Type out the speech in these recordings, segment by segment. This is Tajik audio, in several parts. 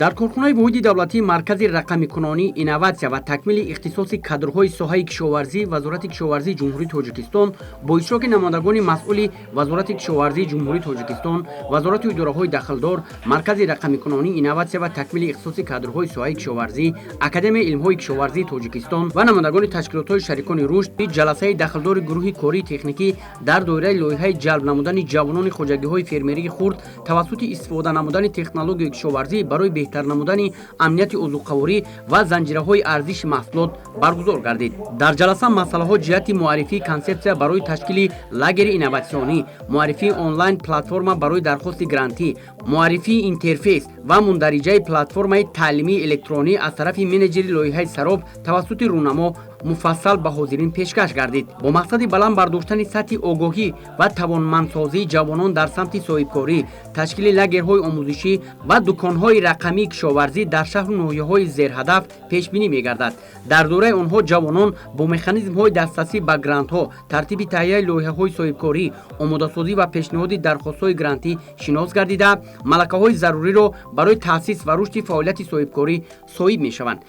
Дар корхонаи воҳиди давлатии Маркази рақамикунонӣ, инноватсия ва такмили ихтисоси кадрҳои соҳаи кишоварзӣ Вазорати кишоварзии Ҷумҳурии Тоҷикистон бо иштироки намояндагони масъули Вазорати кишоварзии Ҷумҳурии Тоҷикистон, вазорату идораҳои дахлдор, Маркази рақамикунонӣ, инноватсия ва такмили ихтисоси кадрҳои соҳаи кишоварзӣ, Академияи илмҳои кишоварзии Тоҷикистон ва намояндагони ташкилотҳои шарикони рушд ҷаласаи дахлдори гурӯҳи кории техникӣ дар доираи лоиҳаи ҷалб намудани ҷавонони хоҷагиҳои фермерии хурд тавассути истифода намудани технологияи кишоварзӣ барои беҳтар намудани амнияти озуқаворӣ ва занҷираҳои арзиши маҳсулот баргузор гардид. Дар ҷаласа масъалаҳо ҷиҳати муаррифии консепсия барои ташкили лагери инноватсионӣ, муаррифии онлайн платформа барои дархости грантӣ, муаррифии интерфейс ва мундариҷаи платформаи таълимии электронӣ аз тарафи менеҷери лоиҳаи Сароб тавассути рӯнамо муфассал ба ҳозирин пешкаш гардид. Бо мақсади баланд бардоштани сатҳи огоҳӣ ва тавонмандсозии ҷавонон дар самти соҳибкорӣ, ташкили лагерҳои омӯзишӣ ва дуконҳои рақамии кишоварзӣ дар шаҳру ноҳияҳои зерҳадаф пешбинӣ мегардад. Дар доираи онҳо ҷавонон бо механизмҳои дастрасӣ ба грантҳо, тартиби таҳияи лоиҳаҳои соҳибкорӣ, омодасозӣ ва пешниҳоди дархостҳои грантӣ шинос гардида, малакаҳои заруриро барои таъсис ва рушди фаъолияти соҳибкорӣ соҳиб мешаванд.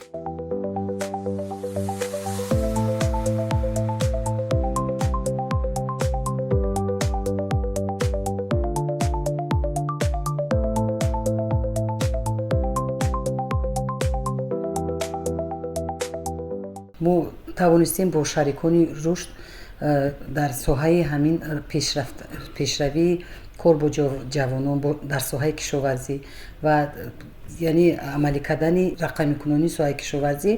Мо тавонистем бо шарикони рушд дар соҳаи ҳамин пешравии кор бо ҷавонон дар соҳаи кишоварзӣ ва яъне амалӣ кардани рақамикунонии соҳаи кишоварзӣ,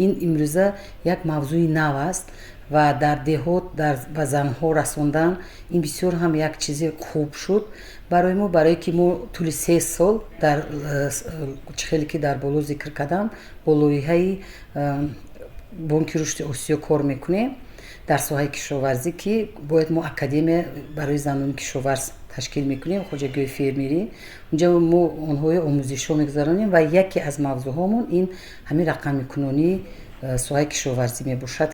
ин имрӯза як мавзӯи нав аст ва дар деҳот ба занҳо расондан ин бисёр ҳам як чизи хуб шуд барои мо, барое ки мо тӯли 3 сол дар чӣ хеле ки дар боло зикр кардам, бо лоиҳаи Бонки рушди Осиё кор мекунем дар соҳаи кишоварзӣ, ки бояд мо академия барои занони кишоварз ташкил мекунем, хоҷагиҳои фермерӣ. Унҷа мо онҳои омӯзишҳо мегузаронем ва яке аз мавзӯъҳомон ин ҳамин рақамикунонии соҳаи кишоварзӣ мебошад.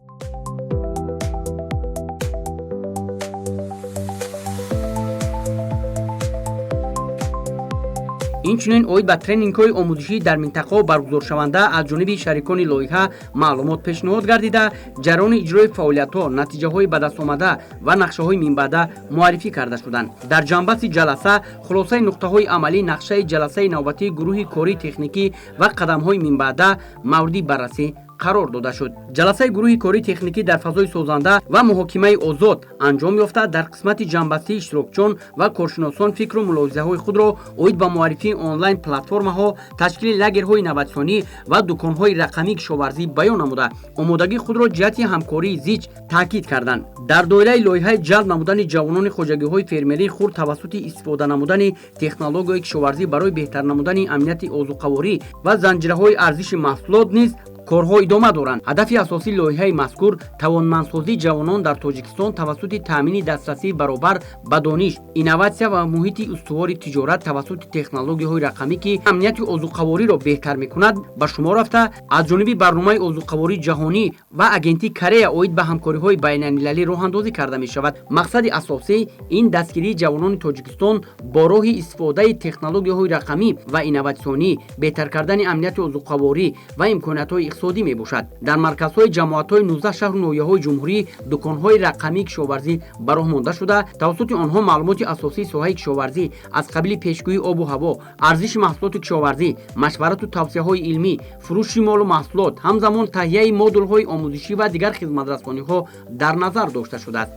Инчунин оид ба тренингҳои омӯзишӣ дар минтақаҳо баргузоршаванда аз ҷониби шарикони лоиҳа маълумот пешниҳод гардида, ҷараёни иҷрои фаъолиятҳо, натиҷаҳои ба дастомада ва нақшаҳои минбаъда муаррифӣ карда шуданд. Дар ҷанбаси ҷаласа хулосаи нуқтаҳои амалӣ, нақшаи ҷаласаи навбатии гурӯҳи кории техникӣ ва қадамҳои минбаъда мавриди баррасӣ қарор дода шуд. Ҷаласаи гурӯҳи кории техникӣ дар фазои созанда ва муҳокимаи озод анҷом ёфта, дар қисмати ҷанбастии иштирокчиён ва коршиносон фикру мулоҳизаҳои худро оид ба муаррифии онлайн платформаҳо, ташкили лагерҳои инноватсионӣ ва дуконҳои рақамии кишоварзӣ баён намуда, омодагии худро ҷиҳати ҳамкории зич таъкид карданд. Дар доираи лоиҳаи ҷалб намудани ҷавонони хоҷагиҳои фермерии хурд тавассути истифода намудани технологияи кишоварзӣ барои беҳтар намудани амнияти озуқаворӣ ва занҷираҳои арзиши маҳсулот низ корҳо идома доранд. Ҳадафи асосии лоиҳаи мазкур тавонмандсозии ҷавонон дар Тоҷикистон тавассути таъмини дастрасии баробар ба дониш, инноватсия ва муҳити устувори тиҷорат тавассути технологияҳои рақамӣ, ки амнияти озуқавориро беҳтар мекунад, ба шумор рафта, аз ҷониби Барномаи озуқавории ҷаҳонӣ ва Агентии Корея оид ба ҳамкориҳои байналмилалӣ роҳандозӣ карда мешавад. Мақсади асосӣ ин дастгирии ҷавонони Тоҷикистон бо роҳи истифодаи технологияҳои рақамӣ ва инноватсионӣ, беҳтар кардани амнияти озуқаворӣ ва имкониятҳои иқтисодӣ мебошад. Дар марказҳои ҷамоатҳои 19 шаҳру ноҳияҳои ҷумҳурӣ дуконҳои рақамии кишоварзӣ ба роҳ монда шуда, тавассути онҳо маълумоти асосии соҳаи кишоварзӣ аз қабили пешгӯии обу ҳаво, арзиши маҳсулоти кишоварзӣ, машварату тавсияҳои илмӣ, фурӯши молу маҳсулот, ҳамзамон таҳияи модулҳои омӯзишӣ ва дигар хизматрасониҳо дар назар дошта шудааст.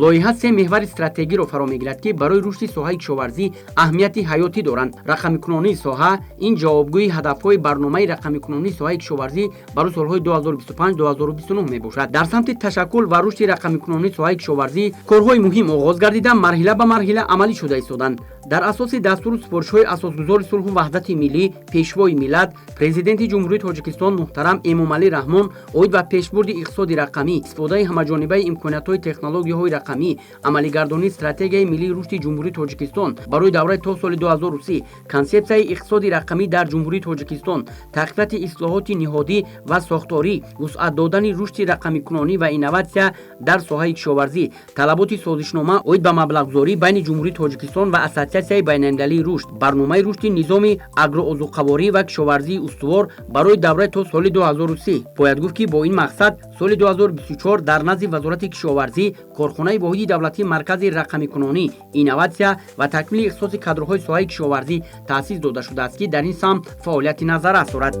Лоиҳа се меҳвари стратегиро фаро мегирад, ки барои рушди соҳаи кишоварзӣ аҳамияти ҳаётӣ доранд. Рақамикунонии соҳа ин ҷавобгӯи ҳадафҳои барномаи рақамикунонии соҳаи кишоварзӣ барои солҳои 2025-2029 мебошад. Дар самти ташаккул ва рушди рақамикунонии соҳаи кишоварзӣ корҳои муҳим оғоз гардида, марҳила ба марҳила амалӣ шуда истоданд. Дар асоси дастуру супоришҳои асосгузори сулҳу ваҳдати миллӣ, Пешвои миллат, Президенти Ҷумҳурии Тоҷикистон муҳтарам Эмомалӣ Раҳмон оид ба пешбурди иқтисоди рақамӣ, истифодаи ҳамаҷонибаи имкониятҳои технологияҳои рақамӣ, амалигардонии стратегияи миллии рушди Ҷумҳурии Тоҷикистон барои давраи то соли 2030, консепсияи иқтисоди рақамӣ дар Ҷумҳурии Тоҷикистон, тақвияти ислоҳоти ниҳодӣ ва сохторӣ, вусъат додани рушди рақамикунонӣ ва инноватсия дар соҳаи кишоварзӣ, талаботи созишнома оид ба маблағгузорӣ байни Ҷумҳурии Тоҷикистон ва Ассотсиатсияи байналмилалии рушд, барномаи рушди низоми агроозуқаворӣ ва кишоварзии устувор барои давраи то соли 2030. Бояд гуфт, ки бо ин мақсад соли 2024 дар назди Вазорати кишоварзӣ корхонаи воҳиди давлатии Маркази рақамикунонӣ, инноватсия ва такмили ихтисоси кадрҳои соҳаи кишоварзӣ таъсис дода шудааст, ки дар ин самт фаъолияти назаррас дорад.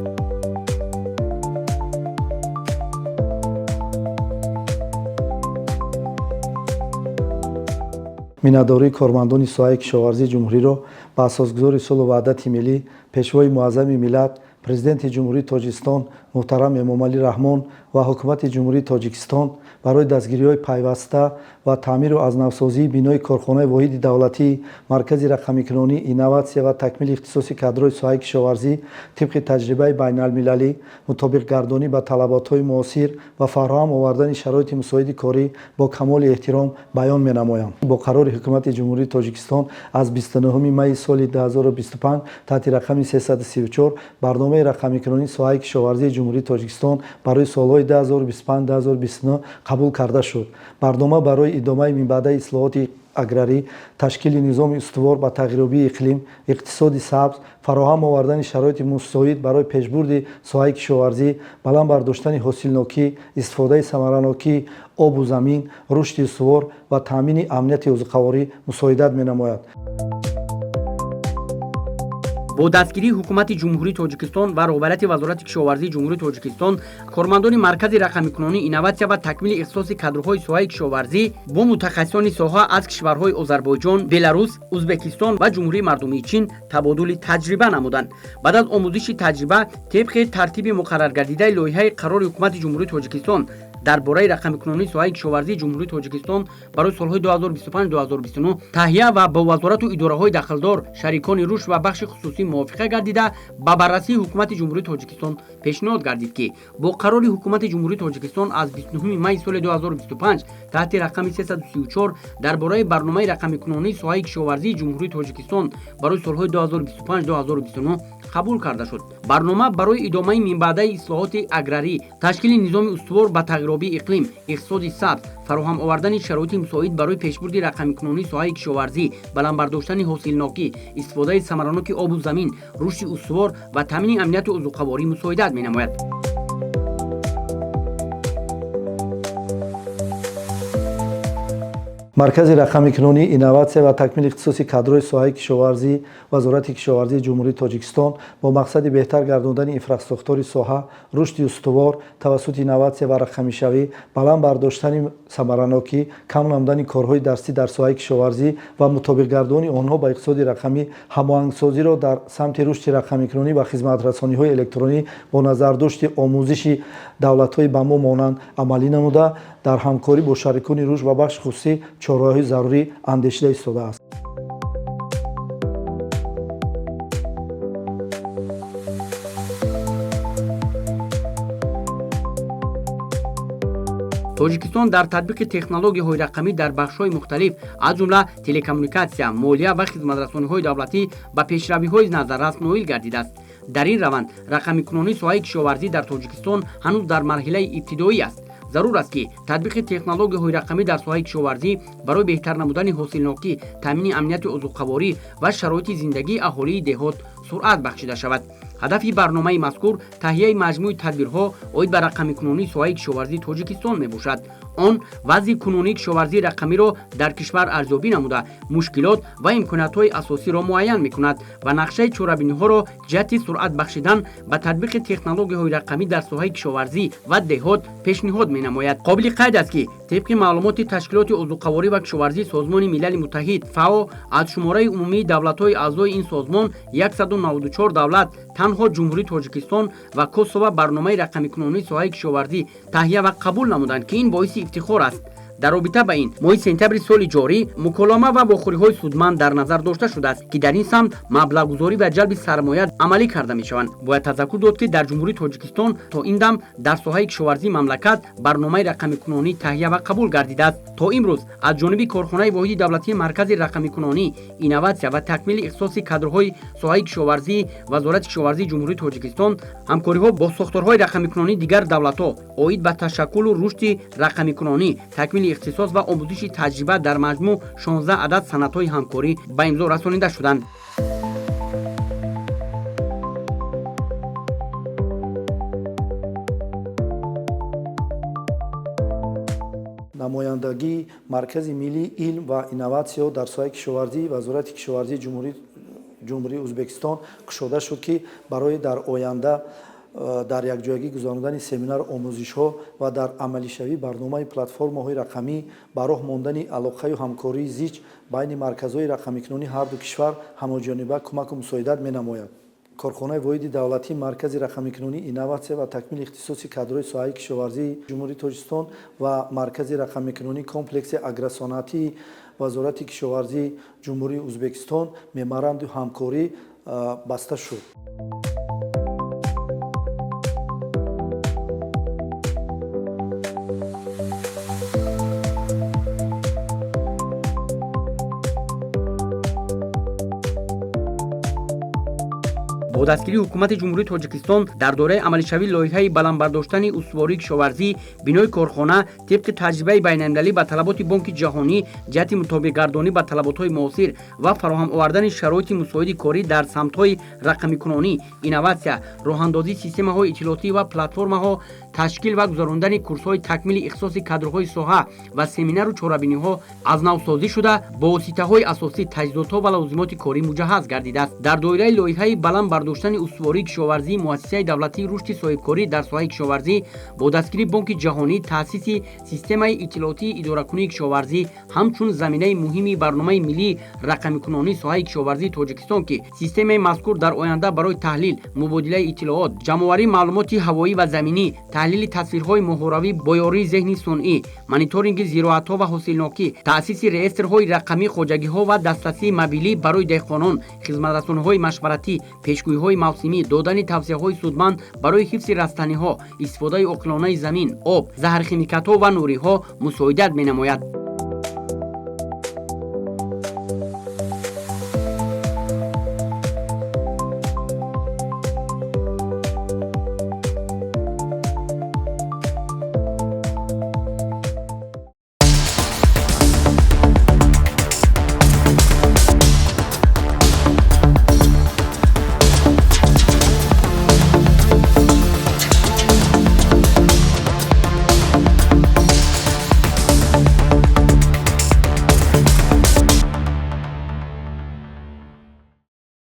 Миннатдории кормандони соҳаи кишоварзии ҷумҳуриро ба асосгузори сулҳу ваҳдати миллӣ, пешвои муаззами миллат, Президенти Ҷумҳурии Тоҷикистон муҳтарам Эмомалӣ Раҳмон ва Ҳукумати Ҷумҳурии Тоҷикистон барои дастгириҳои пайваста ва таъмиру аз навсозии бинои корхонаи воҳиди давлатии Маркази рақамикунонӣ, инноватсия ва такмили ихтисоси кадрҳои соҳаи кишоварзӣ тибқи таҷрибаи байналмилалӣ, мутобиқгардонӣ ба талаботҳои муосир ва фароҳам овардани шароити мусоиди корӣ бо камоли эҳтиром баён менамоям. Бо қарори Ҳукумати Ҷумҳурии Тоҷикистон аз 29 майи соли 2025 таҳти рақами 334 барномаи рақамикунонии соҳаи кишоварзии Ҷумҳурии Тоҷикистон барои солҳои 2025-2029 қабул карда шуд. Барнома барои идомаи минбаъдаи ислоҳоти аграрӣ, ташкили низоми устувор ба тағйирёбии иқлим, иқтисоди сабз, фароҳам овардани шароити мусоид барои пешбурди соҳаи кишоварзӣ, баланд бардоштани ҳосилнокӣ, истифодаи самаранокии обу замин, рушди устувор ва таъмини амнияти озуқаворӣ мусоидат менамояд. Бо дастгирии Ҳукумати Ҷумҳурии Тоҷикистон ва роҳбарияти Вазорати кишоварзии Ҷумҳурии Тоҷикистон кормандони Маркази рақамикунонӣ, инноватсия ва такмили ихтисоси кадрҳои соҳаи кишоварзӣ бо мутахассисони соҳа аз кишварҳои Озарбойҷон, Беларус, Узбекистон ва Ҷумҳурии Мардумии Чин табодули таҷриба намуданд. Баъд аз омӯзиши таҷриба тибқи тартиби муқарраргардидаи лоиҳаи қарори Ҳукумати Ҷумҳурии Тоҷикистон дар бораи рақамикунонии соҳаи кишоварзии Ҷумҳурии Тоҷикистон барои солҳои 2025-2029 таҳия ва бо вазорату идораҳои дахлдор, шарикони рушд ва бахши хусусӣ мувофиқа гардида, ба баррасии Ҳукумати Ҷумҳурии Тоҷикистон пешниҳод гардид, ки бо қарори Ҳукумати Ҷумҳурии Тоҷикистон аз 29 майи соли 2025 таҳти рақами 334 дар бораи барномаи рақамикунонии соҳаи кишоварзии Ҷумҳурии Тоҷикистон барои солҳои 2025-2029 қабул карда шуд. Барнома барои идомаи минбаъдаи ислоҳоти аграрӣ, ташкили низоми устувор ба тағйирёбии иқлим, иқтисоди сабз, фароҳам овардани шароити мусоид барои пешбурди рақамикунонии соҳаи кишоварзӣ, баланд бардоштани ҳосилнокӣ, истифодаи самараноки обу замин, рушди устувор ва таъмини амнияти озуқаворӣ мусоидат менамояд. Маркази рақамикунонӣ, инноватсия ва такмили ихтисоси кадрҳои соҳаи кишоварзӣ Вазорати кишоварзии Ҷумҳурии Тоҷикистон бо мақсади беҳтар гардондани инфрасохтори соҳа, рушди устувор тавассути инноватсия ва рақамишавӣ, баланд бардоштани самаранокӣ, кам намудани корҳои дарсӣ дар соҳаи кишоварзӣ ва мутобиқгардонии онҳо ба иқтисоди рақамӣ, ҳамоҳангсозиро дар самти рушди рақамикунонӣ ва хизматрасониҳои электронӣ бо назардошти омӯзиши давлатҳои ба мо монанд амалӣ намуда, дар ҳамкорӣ бо шарикони рушд ва бахши хусусӣ чораҳои зарурӣ андешида истодааст. Тоҷикистон дар татбиқи технологияҳои рақамӣ дар бахшҳои мухталиф, аз ҷумла телекоммуникатсия, молия ва хизматрасониҳои давлатӣ ба пешравиҳои назаррас ноил гардидааст. Дар ин раванд рақамикунонии соҳаи кишоварзӣ дар Тоҷикистон ҳанӯз дар марҳилаи ибтидоӣ аст. Зарур аст, ки татбиқи технологияҳои рақамӣ дар соҳаи кишоварзӣ барои беҳтар намудани ҳосилнокӣ, таъмини амнияти озуқаворӣ ва шароити зиндагии аҳолии деҳот суръат бахшида шавад. Ҳадафи барномаи мазкур таҳияи маҷмӯи тадбирҳо оид ба рақамикунонии соҳаи кишоварзии Тоҷикистон мебошад. Он вазъи кунунии кишоварзии рақамиро дар кишвар арзёбӣ намуда, мушкилот ва имкониятҳои асосиро муайян мекунад ва нақшаи чорабиниҳоро ҷиҳати суръат бахшидан ба татбиқи технологияҳои рақамӣ дар соҳаи кишоварзӣ ва деҳот пешниҳод менамояд. Қобили қайд аст, ки тибқи маълумоти Ташкилоти озуқаворӣ ва кишоварзии Созмони Милали Муттаҳид ФАО, аз шумораи умумии давлатҳои аъзои ин созмон 194 давлат танҳо Ҷумҳурии Тоҷикистон ва Косово барномаи рақамикунонии соҳаи кишоварзӣ таҳия ва қабул намуданд, ки ин боиси ифтихор аст. Дар робита ба ин моҳи сентябри соли ҷорӣ муколама ва вохӯриҳои судманд дар назар дошта шудааст, ки дар ин самт маблағгузорӣ ва ҷалби сармоя амалӣ карда мешаванд. Бояд тазаккур дод, ки дар Ҷумҳурии Тоҷикистон то ин дам дар соҳаи кишоварзии мамлакат барномаи рақамикунонӣ таҳия ва қабул гардидааст. То имрӯз аз ҷониби корхонаи воҳиди давлатии Маркази рақамикунонӣ, инноватсия ва такмили ихтисоси кадрҳои соҳаи кишоварзии Вазорати кишоварзии Ҷумҳурии Тоҷикистон ҳамкориҳо бо сохторҳои рақамикунонии дигар давлатҳо оид ба ташаккулу рушди рақамикунонӣ, такмили ихтисос ва омӯзиши таҷриба дар маҷмӯъ 16 адад санадҳои ҳамкорӣ ба имзо расонида шуданд. Намояндагии Маркази миллии илм ва инноватсиё дар соҳаи кишоварзии Вазорати кишоварзии Ҷумҳурии Ӯзбекистон кушода шуд, ки барои дар оянда дар якҷоягӣ гузаронидани семинар, омӯзишҳо ва дар амалишавии барномаи платформаҳои рақамӣ, ба роҳ мондани алоқаю ҳамкории зич байни марказҳои рақамикунонии ҳарду кишвар ҳамаҷониба кӯмаку мусоидат менамояд. Корхонаи воҳиди давлатии Маркази рақамикунонӣ, инноватсия ва такмили ихтисоси кадрҳои соҳаи кишоварзии Ҷумҳурии Тоҷикистон ва Маркази рақамикунонии комплекси агросаноатии Вазорати кишоварзии Ҷумҳурии Ӯзбекистон меморандуми ҳамкорӣ баста шуд. Бо дастгирии Ҳукумати Ҷумҳурии Тоҷикистон дар доираи амалишавии лоиҳаи баланд бардоштани устувории кишоварзӣ, бинои корхона тибқи таҷрибаи байналмилалӣ ба талаботи Бонки Ҷаҳонӣ ҷиҳати мутобиқгардонӣ ба талаботҳои муосир ва фароҳам овардани шароити мусоиди корӣ дар самтҳои рақамикунонӣ, инноватсия, роҳандозии системаҳои иттилоотӣ ва платформаҳо, ташкил ва гузарондани курсҳои такмили ихтисоси кадрҳои соҳа ва семинару чорабиниҳо аз навсозӣ шуда, бо воситаҳои асосӣ, таҷҳизотҳо ва лавозимоти корӣ муҷаҳҳаз гардидааст. Дар доираи лоиҳаи баланд бардоштани устувории кишоварзии Муассисаи давлатии рушди соҳибкорӣ дар соҳаи кишоварзӣ бо дастгирии Бонки Ҷаҳонӣ таъсиси системаи иттилоотии идоракунии кишоварзӣ ҳамчун заминаи муҳими барномаи миллии рақамикунонии соҳаи кишоварзии Тоҷикистон, ки системаи мазкур дар оянда барои таҳлил, мубодилаи иттилоот, ҷамъоварии маълумоти ҳавоӣ ва заминӣ, таҳлили тасвирҳои моҳворавӣ бо ёрии зеҳни сунъӣ, мониторинги зироатҳо ва ҳосилнокӣ, таъсиси реестрҳои рақамии хоҷагиҳо ва дастрасии мобилӣ барои деҳқонон, хизматрасониҳои машваратӣ, пешгӯиҳои мавсимӣ, додани тавсияҳои судманд барои ҳифзи растаниҳо, истифодаи оқилонаи замин, об, заҳрхимикатҳо ва нуриҳо мусоидат менамояд.